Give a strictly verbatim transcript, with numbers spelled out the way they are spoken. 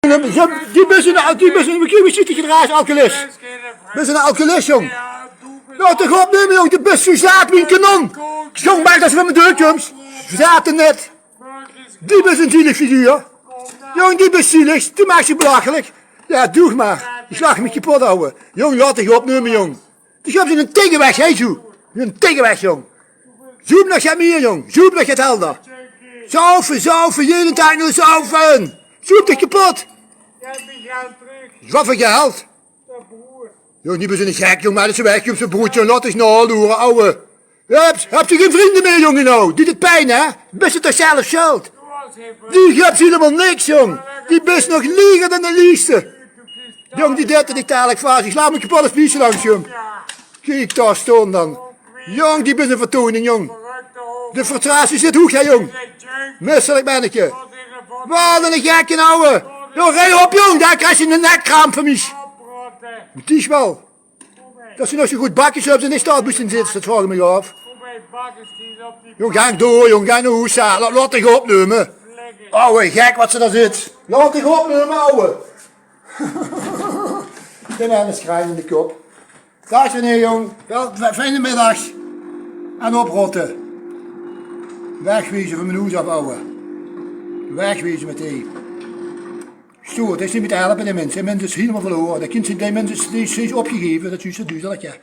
Jóng, die bis 'ne, die bis 'ne, wie ziet dich gedraag, alcoholist? Bis 'ne alcoholist, jóng. Laot dich opnumme, jóng, die bis zoe zaat wie 'n kanon. Jóng, maak det se van me deurkums. Zaat net. Die bis 'n zielig figuur. Jóng, die bis zielig, die maaks dich belachelijk. Jao, doeg mer. Ich lach mich kepot, ouwe. Jóng, laot dich opnumme, jóng. Ich höb zoe'n tegeweg, hè, zoe. Zoe'n tegeweg, jóng. Zoep nog get mieë, jóng. Zoep nog get helder. Zaufe, zaufe, jeden daag nog zaufe. Zoep dich kepot. Wat veur geld? Jóng, die bis 'ne gek, jóng, mer det is weg, jóng, zoe'n broedje, jóng, laot dich naoloere, ouwe. Höbs, höbs se gein vrunj mieë, jóng, noe? Duit 't pien, hè? Bis se toch zelf schuld? Die höbs hielemaol niks, jóng. Die bis nog lieger dan de liegste. Jóng, die deit dich dalik vas. Ich slaag mich kepot es Pietje langs kump. Kiek, dao staon dan. Jóng, die bis 'n vertoning, jóng. De frustratie zit hoeg, hè, jóng. Misselik menneke. Wat 'ne gekke, ouwe. Jóng, rej op, jóng. Dao kriegs se 'ne nekkramp van mich. Mit dich waal. Det se nog zoe good bakkes höbs en in staat bis in zits, det vraog ich mich aaf. Jóng, gank door, jóng, gank nao hoes, hè. Laot, laot dich opnumme. Ouwe gek wat se dao zits. Laot dich opnumme, ouwe. Dae man is grein in de kop. Daag René, jóng. Waal, fi-, fijne middag. En oprotte. Wegwezen van mien hoes aaf, ouwe. Wegwezen mit die. Stoer, det is neet mieë te helpe, dae mins. Dae mins is hielemaol verlore. Det kind, dae mins is, dae is, dae is opgegeve. Det is juus det duuzelige.